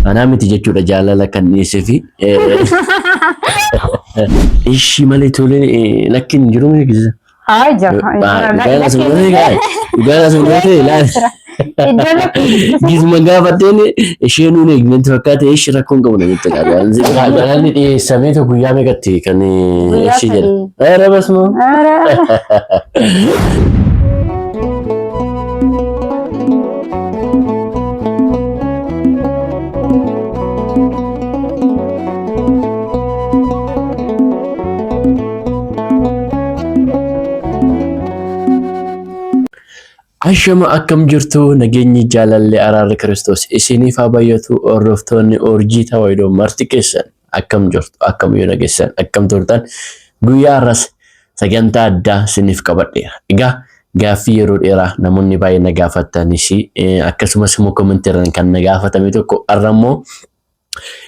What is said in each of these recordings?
Anaa miti jechuudha jaalala kan dhiyeessee fi ishii malee tolee lakki hin jiru miti gisa. Haa jira. Dhugaan asuma ta'e dhugaan asuma ta'e ilaali. Iddoo lakki. Gisuma gaafatteen isheen nuun eegnetti fakkaate ishii rakkoon qabu namitti qabu. Jaalalli dhiyeessamee tokko guyyaa meeqatti kan Guyyaa ishii jedha. 3. Ere basma. Ara. Ashama akkam jirtu nageenyi jaalalli araarri Kiristoos isiniif haa baay'atu hordoftoonni urjii tawaahidoo marti keessan akkam jirtu akkam yoo nageessan akkam turtan guyyaa har'as sagantaa addaa isiniif qabadheera. Egaa gaaffii yeroo dheeraa namoonni baay'ee na gaafatanis akkasumas immoo koomentiirraan kan na gaafatame tokko har'a immoo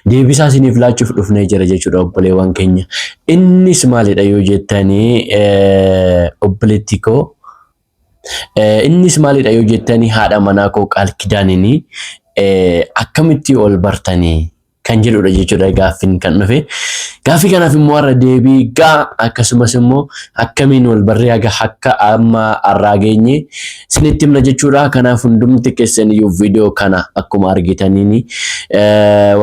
deebisaa isiniif laachuuf dhufnee jira jechuudha obboleewwan keenya. Innis maalidha yoo jettanii obboleettii koo innis maalidha yoo jettanii haadha manaa koo qaal kidaaniin akkamitti ol bartanii kan jedhudha jechuudha gaaffiin kan dhufe. Gaaffii kanaaf immoo har'a deebii gaa akkasumas immoo akkamiin wal barree haga akka amma har'aa geenye isinitti himna jechuudha. Kanaaf hundumti keessan iyyuu viidiyoo kana akkuma argitaniin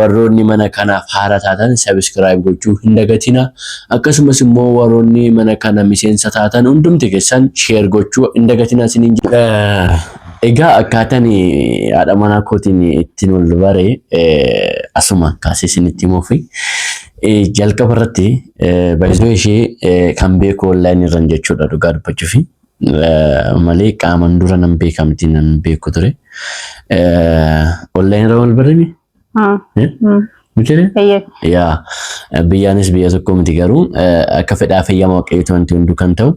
warroonni mana kanaaf haara taatan sabiskiraayib gochuu hin dagatina. Akkasumas immoo warroonni mana kana miseensa taatan hundumti keessan sheer gochuu hin dagatina isiniin jedha. Egaa akkaataan haadha manaa kootiin ittiin wal bare asuma kaasee isinitti himuufi jalqaba irratti baay'isoo ishee kan beeku onlaayinii irran jechuudha dhugaa dubbachuufi malee qaaman dura nan beeka miti nan beeku ture. Onlaayinii irra wal barreemi? Miti? Eeyyee. Yaa biyyaanis biyya tokko miti garuu akka fedhaa fayyama waaqayyooti wanti hunduu kan ta'u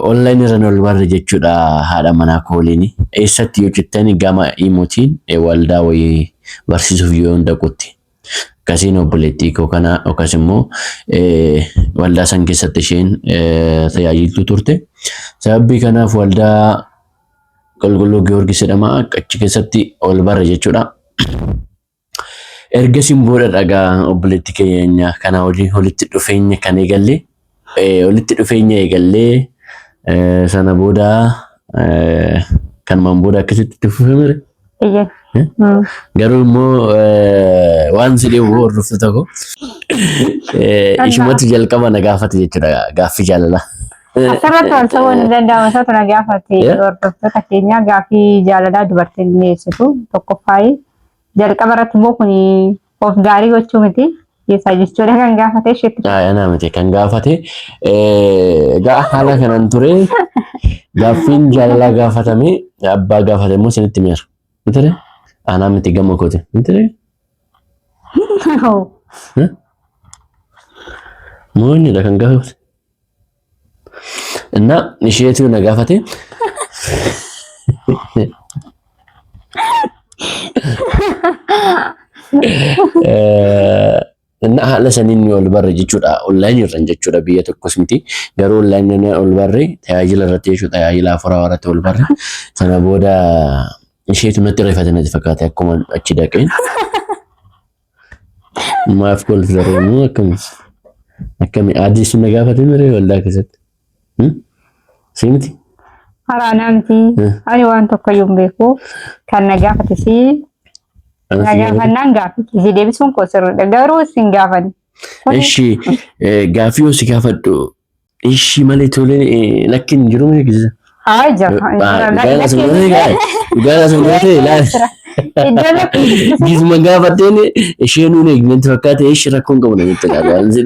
onlaayinii irra wal barre jechuudha haadha manaa koo waliin eessatti yoo jettan gama imuutiin waldaa wayii barsiisuuf yoo hin dhaqutti akkasiin obboleettii koo kana yookaas immoo waldaa san keessatti isheen tajaajiltuu turte sababii kanaaf waldaa qulqulluu Giyoorgis jedhama achi keessatti wal barre jechuudha. Ergasiin booda dhagaa obboleetti keenya kana waliin walitti dhufeenya kan eegalle walitti dhufeenya eegallee sana booda kanumaan booda akkasitti itti fufee mire. Eeyyee. Garuu immoo waan si dhibu hordoftu tokko ishumatu jalqaba na gaafate jechuudha gaaffii jaalalaa. Asirratti wal ta'uu ni danda'ama. Isatu na gaafate hordoftoota keenya gaaffii jaalalaa dubartiin dhiyeessitu tokkoffaayi. Jalqaba irratti immoo kun of gaarii gochuu miti. Keessaa jechuudha kan gaafate isheetti. Anaa miti kan gaafate. Egaa haala kanaan ture gaaffiin jaalalaa gaafatame abbaa gaafate immoo isinitti himeera. Miti anaa miti gama kooti. Miti moo eenyudha kan gaafate? እና isheetu na gaafate. እና haala saniin ni ol barre jechuudha. Onlaayinii irraan jechuudha biyya tokkos miti. Garuu onlaayinii ol barre tajaajila irratti jechuudha tajaajila afuraa irratti ol barre. Sana booda isheetu natti rifate natti fakkaate akkuma achi dhaqeen. Maaf kolfita moo akkami? Akkami aadii sun na gaafate miree waldaa keessatti? Si miti? Haraa namti ani waan tokko iyyuu hin beeku. Kan na gaafate si na gaafannaan gaaffii si deebisuun koo sirriidha. Garuu si hin gaafanne. Ishi gaaffii yoo si gaafadhu ishii malee tolee lakki hin jiru mee gisa? Haa jira. Dhugaan asuma ta'e dhugaan asuma ta'e ilaali. Iddoo lakki. Gisuma gaafatteen isheen nuun eegnetti fakkaate ishii rakkoon qabu namitti ilaali.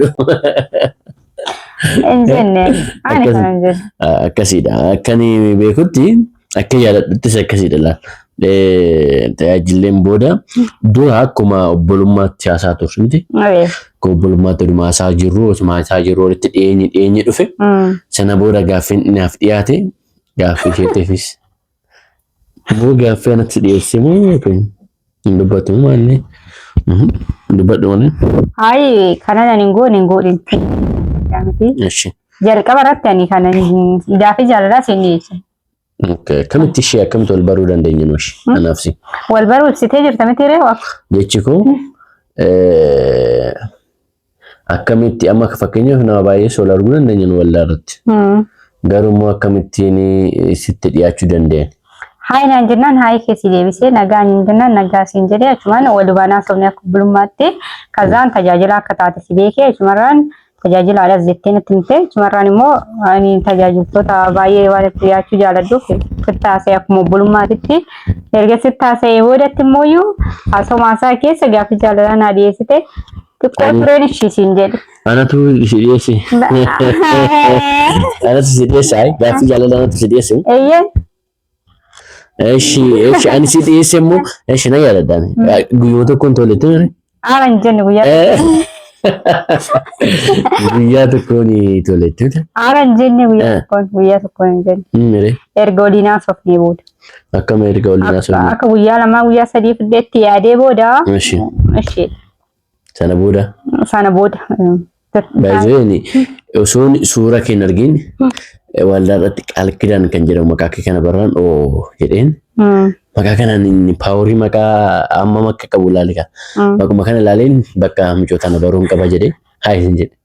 Hin jenne. Ani kana hin jenne. Akkasiidha. Akka ani beekutti akka yaadadhuttis akkasiidha laal. Tajaajilleen booda dura akkuma obbolummaatti haasaa turre miti. Akka obbolummaatti oduma haasaa jirru osuma haasaa jirru walitti dhiyeenyi dhiyeenyi dhufe. Sana booda gaaffiin naaf dhiyaate gaaffii isheetiifis. Moo gaaffii anatti dhiyeesse moo hin dubbatu maallee? Hin dubbadhu malee. Hayi kanan ani hin goone hin godhin. Miti. Eshi. Jalqaba irratti ani kanan gaaffii jaalalaa siin dhiyeesse. Okay. Akkamitti ishee akkamitti wal baruu dandeenya nuyi? Anaaf si. Wal baruu ibsitee jirta miti ree waaqa. Jechi koo akkamitti amma fakkeenyaaf nama baay'ee wal arguu dandeenya nu waldaa irratti. Garuu immoo akkamittiin sitti dhiyaachuu danda'an? Hi naan jennaan hi keessi deebisee, nagaa niin jennaan nagaa siin jedhee, achumaan wal hubanaa sobni akka bulummaatti kazaan tajaajila akka taate si beekee, achumarraan tajaajilaadhas jettee natti himte. Achumarraan immoo ani tajaajiltoota baay'ee waan itti dhiyaachuu jaaladhuuf sitti haasa'e akkuma obbolummaatitti. Erga sitti haasa'ee boodatti immoo haasawuma haasaa keessa gaaffii jaalalaa naa dhiyeessite. Xiqqoo tureen ishii siin jedhe. Anatu si dhiyeesse. Anatu si dhiyeesse. Ayi gaaffii jaalalaa anatu si dhiyeesse. Eeyyee. Eshi eshi ani si dhiyeesse immoo eshi na yaadadha. Guyyuma tokkoon toletti ture. Haala hin jenne guyyaa. Guyyaa tokkoon toletti ture. Haala hin jenne guyyaa tokkoon, guyyaa tokkoon hin jenne. Mire. Erga waliin haasofnee booda. Akkama erga waliin haasofne? Akka guyyaa 2, guyyaa 3 fiddeetti yaadee booda. Eshi. Eshi. Sana booda. Sana booda. Baay'een osoon suura kee hin argin waldaa irratti Qaalkidaan kan jedhamu maqaa kee kana barraan oo jedheen maqaa kanaan inni powerii maqaa hammam akka qabu ilaali kaa. Maquma kana ilaaleen bakka mucoo tana baruun qaba jedhee haa isin jedhe.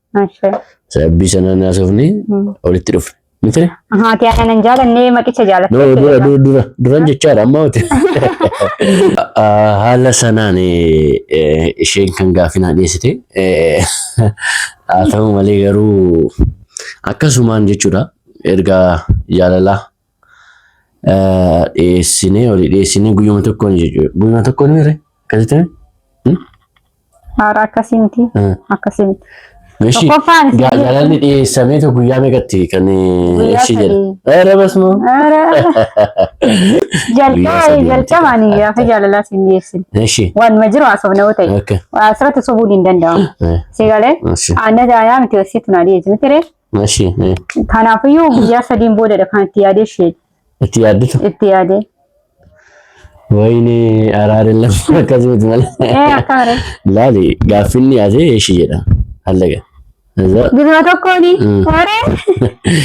Sababbii sanaan haasofne walitti dhufne. Miti? Haati ana nan jaalannee maqicha jaalatte. No, dura dura dura duran jechaadha amma miti. Haala sanaan isheen kan gaaffii naa dhiyeessite haa ta'u malee garuu akkasumaan jechuudha erga jaalalaa dhiyeessinee walii dhiyeessinee guyyuma tokkoon jechuudha. Guyyuma tokkoon mire akkasitti? Haara, akkasii miti. Akkasii miti. Eshi Tokkoffaan jaalalli dhiyeessamee tokko guyyaa meeqatti kan Guyyaa ishii jedha? 3. Ere basma. Jalqaba 3. Jalqabaan gaafa jaalalaa siin dhiyeessine. Eshi. Waanuma jiru haasofna yoo ta'e. Asirratti sobuun hin danda'amu. Si galee? Eshi. Aanna daayaa miti wasiitu naa dhiyeessi miti ree? Eshi. Kanaafiyyuu guyyaa 3n boodadha kan itti yaadee ishee Itti yaadditu. Itti yaadee. Wayne araara lama akkasumatti malee. Ee, akka ree. Laali, gaaffiin dhiyaate eshi jedha. Hallaga. Gizuma tokkooni. Waree.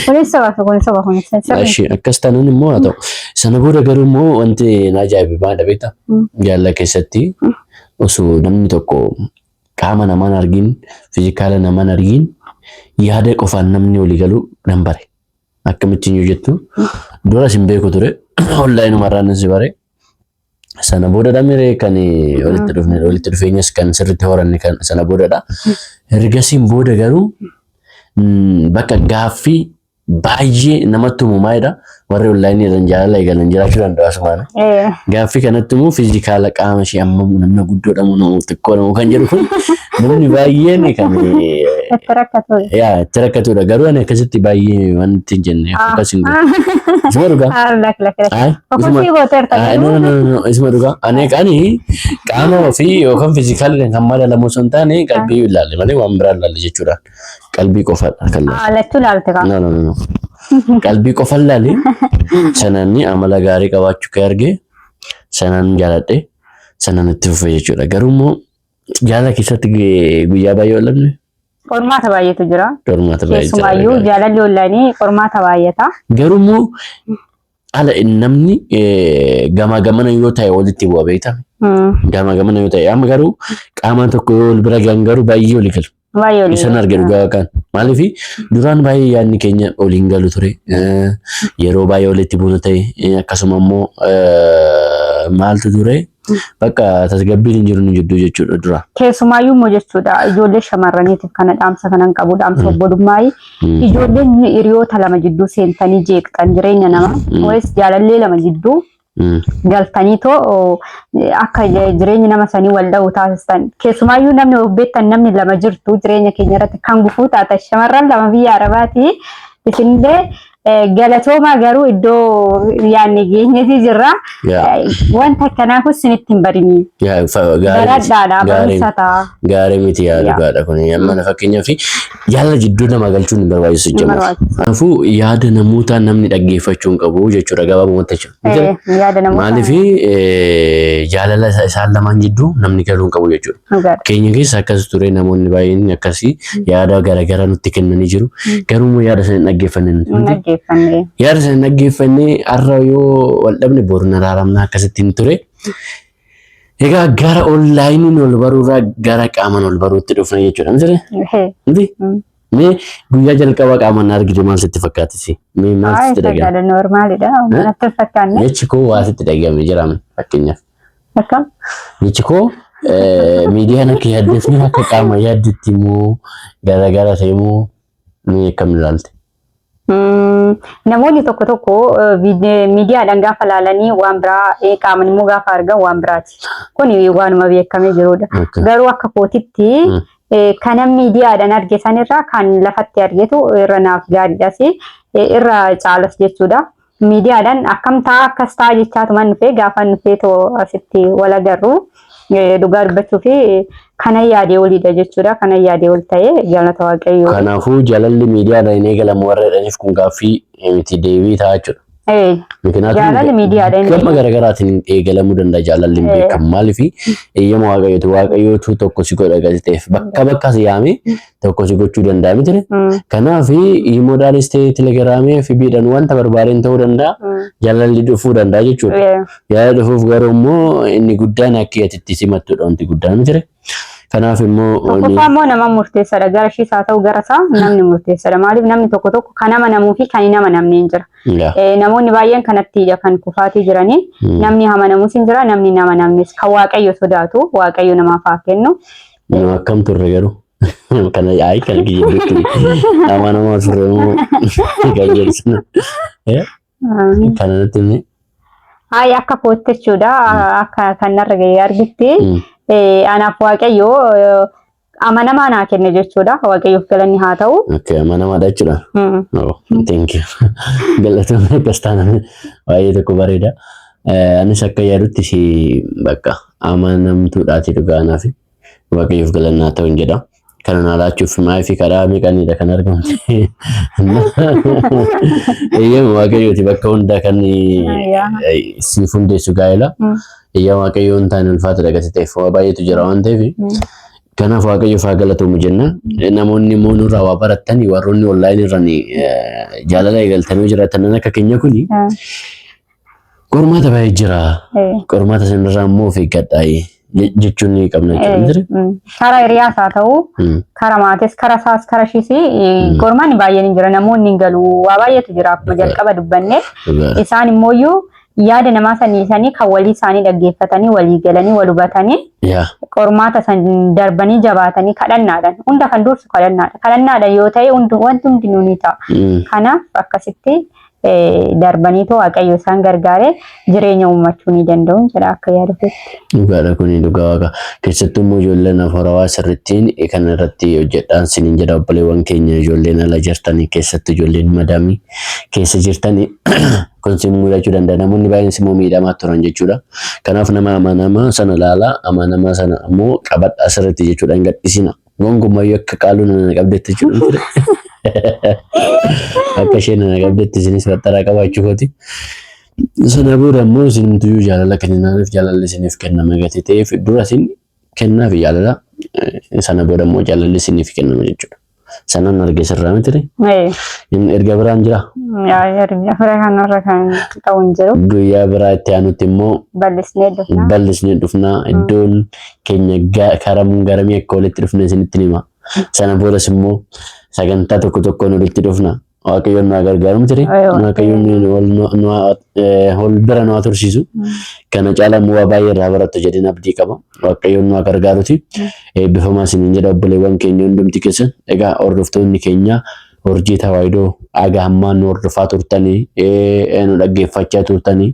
Kunis soba, kunis soba, kunis sirrii. Eshi akkas taanaan immoo haa ta'u. Sana booda garuu immoo wanti na ajaa'ibe maal beektaa? Jaalala keessatti osoo namni tokko qaama namaan argin, physical namaan argin, yaada qofaan namni walii galu nan bare. Akkamittiin yoo jettu, dura sin beeku ture, online umarraan si bare. Sana booda dhamiree kan walitti dhufne, walitti dhufeenyas kan sirriitti horanne kan sana boodadha. Ergasiin booda garuu bakka gaaffii baay'ee namatti himu maalidha? Warri onlineii irra jaalala eegalan jiraachuu danda'u asumaan. Gaaffii kanatti immoo physical qaama ishee hammam, namni guddoodha moo nama xiqqoodha moo kan jedhu kun namni baay'een kan Itti rakkatu. Yaa, itti rakkatudha. Garuu ani akkasitti baay'ee wanti hin jenne akkas hin godhu. Isuma dhugaa. Ah, lak lak lak. Ay, isuma Fokusii gooteerta Ay, no, garuu. no, no, no, isuma dhugaa. Ani qaama ofii yookaan physical kan madaalamu osoo hin taane qalbii ilaalle malee waan biraa ilaalle jechuudha. Qalbii qofadha kan ilaalle. Ah, lachuu ilaalte kaa. No, no, no, no. Qalbii qofa ilaali. Sanaan amala gaarii qabaachuu kee arge. Sanaan jaaladhe. Sanaan itti fufe jechuudha. Garuu immoo jaalala keessatti guyyaa baay'ee oollamne. Qormaata baay'eetu jira. Qormaata baay'ee jira. Keessumaayyuu jaalalli onlineii qormaata baay'ata. Garuu immoo ala namni gamaa gamana yoo ta'e walitti bu'a beektaa? Gamaa gamana yoo ta'e, amma garuu qaamaan tokko yoo wal bira gahan garuu baay'ee walii galu. Baay'ee walii Isan arge dhugaa kan. Maaliif duraan baay'ee yaadni keenya waliin galu ture. Yeroo baay'ee walitti buuna ta'e, akkasuma immoo maaltu ture, bakka tasgabbiin hin jiru nu jidduu jechuudha dura. Keessumaayyuu immoo jechuudha ijoollee shamarraniitiif kana dhaamsa kanan qabu, dhaamsa obbolummaa, ijoolleen hiriyoota lama jidduu seentanii jeeqxan jireenya nama wayis jaalallee lama jidduu galtanii too akka jireenya nama sanii wal dha'u taasistan, keessumaayyuu namni of beektan, namni lama jirtu jireenya keenya irratti kan gufuu taatan, shamarran lama biyya Arabaati isinillee galatoomaa, garuu iddoo yaadne geenyeeti jirra. Wanta akkanaa kun isinitti hin barinii. Yaa, gaarii miti. Baradhaadha, Gaarii barumsa ta'a. Gaarii miti yaa. Dhugaadha kun. Amma na fakkeenyaaf jaalala jidduu nama galchuun hin barbaachisu Hin jechuudha. barbaachisu. Kanaafuu yaada namootaa namni dhaggeeffachuu hin qabu jechuudha gabaabumatti jechuudha. Yaada namootaa. Maaliif jaalala isaan lamaan jidduu namni galuu hin qabu jechuudha. Dhugaadha. Keenya keessa akkas ture, namoonni baay'een akkasii yaada garaagaraa nutti kennanii jiru. Garuu immoo yaada sana hin dhaggeeffanne nuti. Hin Miti? dhaggeeffanne. Dhaggeeffanne. Yaada sana dhaggeeffannee har'a yoo wal dhabne boru na araaramna akkasittiin ture. Egaa gara onlaayiniin wal baruurraa gara qaamaan wal baruutti dhufne jechuudha. Miti? Miti? Mee guyyaa jalqaba qaamaan na argite maal sitti fakkaatisi? Mee maal sitti dhaga'ame? Fakkaata normaalidha. Natti hin fakkaanne. Jechi koo waa sitti dhaga'ame jira fakkeenyaaf. Akkam? Jechi koo miidiyaan akka yaaddeef akka qaama yaaddetti immoo garagara ta'e immoo mee akkam ilaalte? Namoonni tokko tokko miidiyaadhaan gaafa laalanii waan biraa qaaman immoo gaafa argan waan biraati. Kun waanuma beekamee jirudha. Garuu akka kootitti kanan miidiyaadhaan arge sanirraa kan lafatti argetu irra naaf gaariidhas irra caalas jechuudha. Miidiyaadhaan akkam ta'a akkas ta'a jechaatuman dhufee gaafa dhufee too asitti wal agarru dhugaa dubbachuu fi kanan yaadee oliidha jechuudha. Kanan yaadee ol ta'ee galata Waaqayyoo. Kanaafuu jaalalli miidiyaadhaan hin eegalamu warra jedhaniif kun gaaffii miti deebii ta'a jechuudha. Jaalalli miidiyaadhaan hin Gama garaagaraatiin eegalamuu danda'a jaalalli hin beekamu. Maaliif eeyyama Waaqayyooti. Waaqayyootu tokko si godha gadi ta'eef bakka bakka si yaamee tokko si gochuu danda'a miti. Kanaaf imoodhaanis ta'e telegiraamii fi biidhaan wanta barbaadeen ta'uu danda'a. Jaalalli dhufuu danda'a jechuudha. Jaalala dhufuuf garuu immoo inni guddaan akka ati itti simattudha wanti guddaan miti. Kanaaf immoo Tokkoffaa immoo nama murteessadha. Gara ishiis haa ta'u gara isaa namni murteessadha. Maaliif namni tokko tokko kan amanamuu fi kan hin amanamne hin jira. Namoonni baay'een kanattidha kan kufaatii jiranii. Namni amanamus hin jira, namni hin amanamnes kan Waaqayyo sodaatu Waaqayyo namaaf haa kennu. Nama akkam turre garuu. Kana ayi kana kijibdutti amanamaa turre moo kan jedhu sana. Kana natti himi. Hayi akka kootti jechuudha. Akka kan narra gahee argitti. Anaaf Waaqayyo amanamaa naa kenne jechuudha. Waaqayyoof galanni haa ta'u. Okay, amanamaadha jechuudha. Oh, thank you. Galatoomii akkas taanaan baay'ee tokko bareeda. Anis akka yaadutti si bakka amanamtuudhaati dhugaa anaaf. Waaqayyoof galanni haa ta'u hin jedha. Kana naa laachuuf maayii fi karaa meeqaniidha kan argamte. Eeyyama Waaqayyooti bakka hundaa kan siif hundeessu gaa'ela. Eeyyama Waaqayyoo hin taane ulfaata gati ta'eef waa baay'eetu jira waan ta'eef. Kanaaf Waaqayyoof haa galatoomu jenna. Namoonni immoo nurraa waa barattan warroonni onlaayinii irraan jaalala eegaltanii jiraatan akka keenya kuni qormaata baay'ee jira. Qormaata sanarraa immoo of eeggadhaa jechuun ni qabna jechuudha. Karaa hiriyaas haa ta'u, karaa maatis, karaa isaas, karaa ishiis qormaanni baay'een hin jira. Namoonni hin galu. Waa baay'eetu jira akkuma jalqaba dubbanne. Isaan immooyyuu yaada namaa sanii kan walii isaanii dhaggeeffatanii walii galanii wal hubatanii qormaata san darbanii jabaatanii kadhannaadhaan hunda kan dursu kadhannaadha. Kadhannaadhaan yoo ta'e wanti hundinuu ni ta'a. Kanaaf akkasitti darbaniitoo Waaqayyo isaan gargaaree jireenya uummachuu ni danda'u jedha akka yaada kootti. Dhugaadha kuni dhugaa waaqa. Keessattuu immoo ijoolleen afuurawaa sirrittiin kan irratti hojjedhaan sinin jedha obboleewwan keenya ijoolleen ala jirtanii keessattuu ijoolleen madaamii keessa jirtanii kun sin mudachuu danda'a. Namoonni baay'een immoo miidhamaa turan jechuudha. Kanaaf nama amanamaa sana ilaalaa amanamaa sana immoo qabadhaa sirriitti jechuudha hin gadhiisina. Gonkumayyuu akka qaaluu nana qabdetti jechuudha. Akka isheen nana qabdetti isinis baxxaraa qabaachuu kooti. Sana booda immoo isinumtuyyuu jaalala kenninaaniif jaalalli isiniif kennama gatii ta'eef dura isin kennaa fi jaalala sana booda immoo jaalalli isiniif kennama jechuudha. Sanan arge sirraa miti. Inni erga biraan jira. Erga bira kanarra kan ta'u hin jiru. Guyyaa biraa itti aanutti immoo Bal'isnee dhufna. Bal'isnee dhufna. Iddoon keenya karamuun garamii akka walitti dhufne isinitti hima. Sana boodas immoo sagantaa tokko tokkoon walitti dhufna. Waaqayyoon nu haa gargaaru miti. Waaqayyoon wal bira nu haa tursiisu. Kana caalaa immoo waa baay'ee irraa barattu jedheen abdii qaba. Waaqayyoon nu haa gargaaruti. Eebbifamaa isiniin jedha obboleewwan keenya hundumti keessan. Egaa hordoftoonni keenya Urjii Tawaahidoo haga ammaa nu hordofaa turtanii nu dhaggeeffachaa turtanii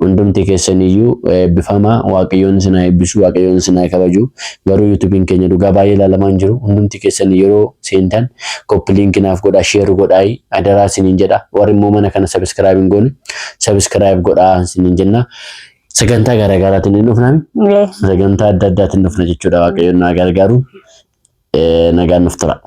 hundumti keessaniyyuu eebbifamaa. Waaqayyoon isin haa eebbisu, Waaqayyoon isin haa kabaju. Garuu yuutuubiin keenya dhugaa baay'ee ilaalamaa hin jiru. Hundumti keessan yeroo seentan copy link naaf godhaa, share godhaa, adaraa isiniin jedha. Warri immoo mana kana subscribe hin goone subscribe godhaa isiniin jenna. Sagantaa garaagaraatiin hin dhufnami. Sagantaa adda addaatiin dhufna jechuudha. Waaqayyoon nu haa gargaaru. Nagaan nuuf tura.